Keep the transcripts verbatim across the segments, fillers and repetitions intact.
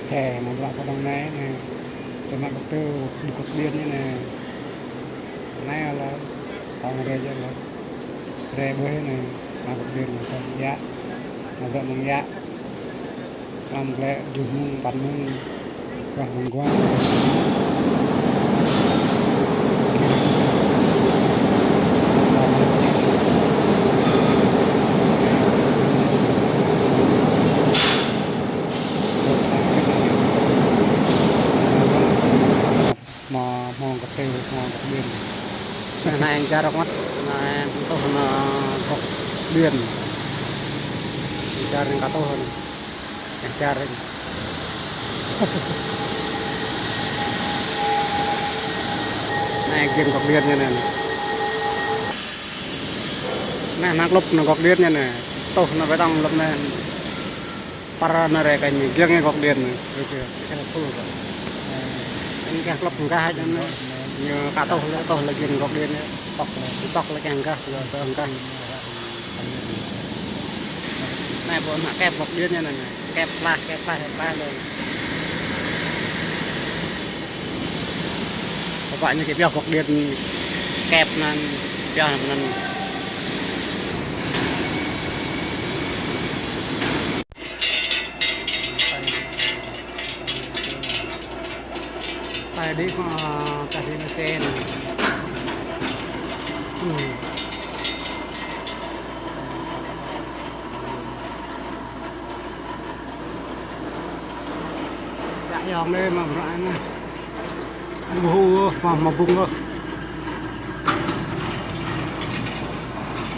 Hè, anai bruă pơdơ̆ng anai, anai. Tơmă kơtư̆, ƀu kơtư̆ điện anai, anai. Anai lĕ, tơ̆ng rai jĕ lĕ. Rai ƀơi anai, anai kơtư̆ điện anai, tơ̆ng yă. Anai bruă mơ̆ng yă. Lăm glĕ, juh mơ̆ng, păn mơ̆ng. Wah, mơ̆ng guang. Mă, mă gŏk tơ̆, mă gŏk điện. Anai čar rơ̆k mơ̆t, anai tuh anai gŏk điện. Čar anai kơ tuh anai. Čar anai. Anai giŏng gŏk điện ñu anai. Anai, anai klŭp anai gŏk điện ñu anai. Tuh anai bê tông klŭp anai. Pơ anai rai kơ ñu, giŏng ñu gŏk điện anai. Ơ, kơ, kơ tuh kơ. Ơ, anai kơ klŭp anai kơ hă anai. Ñu kơ tuh lĕ, tuh lĕ giŏng gŏk điện anai. Tŏk lĕ, tŏk lĕ kơ anai kơ, kơ anai kơ. Anai ƀu anai kĕp gŏk điện ñu anai. Kĕp plah, kĕp plah, kĕp plah lĕ. Pơpă ñu kĕp pioh gŏk điện, kĕp anŭn, pioh anŭn. Tơl đĭ kơ, tơl đĭ mơsêh anai. Hmm. Yă yong anai mă bruă anai. Ƀu hơ̆, mă, mă bung ôh.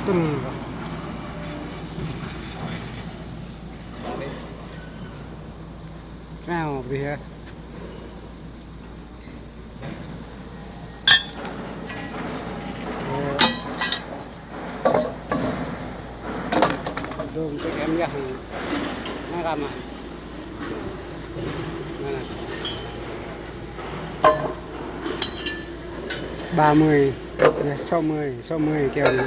Tơl. Nao, ƀu hă. Dơ̆ng tơ̆ em yă. Anai kơ mă. Anai. Ba mươi, sáu mươi, sáu mươi kiăng.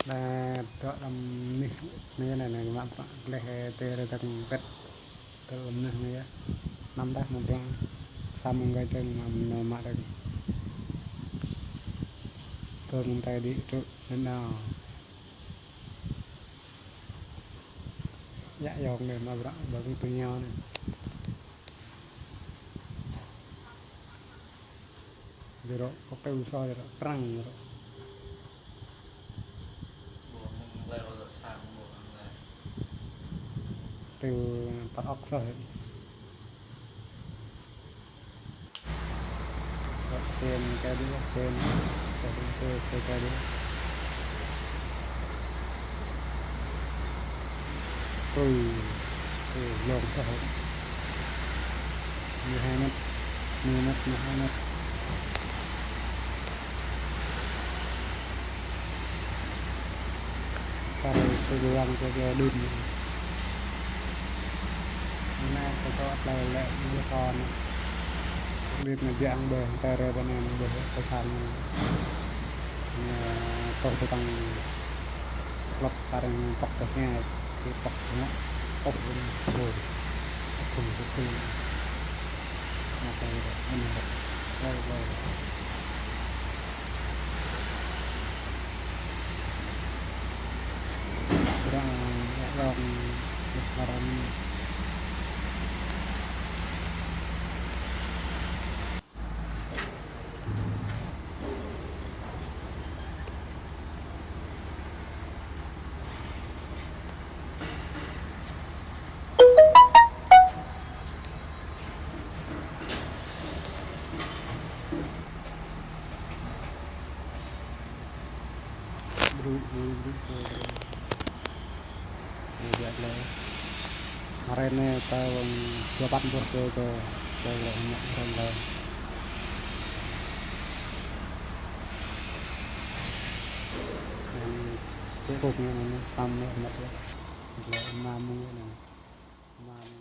Đa dŏ đăm nih, nih anai, anai, mă, mă, gleh, tê, rơdang pet, tơl đăm nih, anai yă. Năm dah, mă, blang, sa mơ̆ng gai tơ̆ng, mă, mă, mă, tơ̆ng. Tơ̆ng tơl đĭ, tŭ, anŭn nao. Yă yong anai, mă, bruă, ƀơi tui ñu anai. Jơrŏ, kơ tơ̆ ƀu soh jơrŏ, prăng jơrŏ. Tơ̆ păt ŏk soh. Sen kơ đĭ, sen, sen, sen, sen kơ đĭ. Ui, ui, lông soh. Mười hai mét, mười mét, mười hai mét. Kar sư buang kơ kơ đun. Anai kơ kơ plei lĕ ñu kơ anai. Đun anai jang ƀơi, kơ rê ƀơi anai ƀơi, kơ sang anai. Ñu kơ kơ tăng klŏp kar ñu pŏk kơ anai, kơ pŏk anai. Pŏk anai. Pŏk anai, pŏk anai. Hrơi anai ta wơ̆ng dua păn rơtuh kơ, kơ, kơ lĕ mă hrơi anai. Anai, tơ̆ kơ̆p anai, anai, tam anai, anai, anai, anai, anai, anai, anai.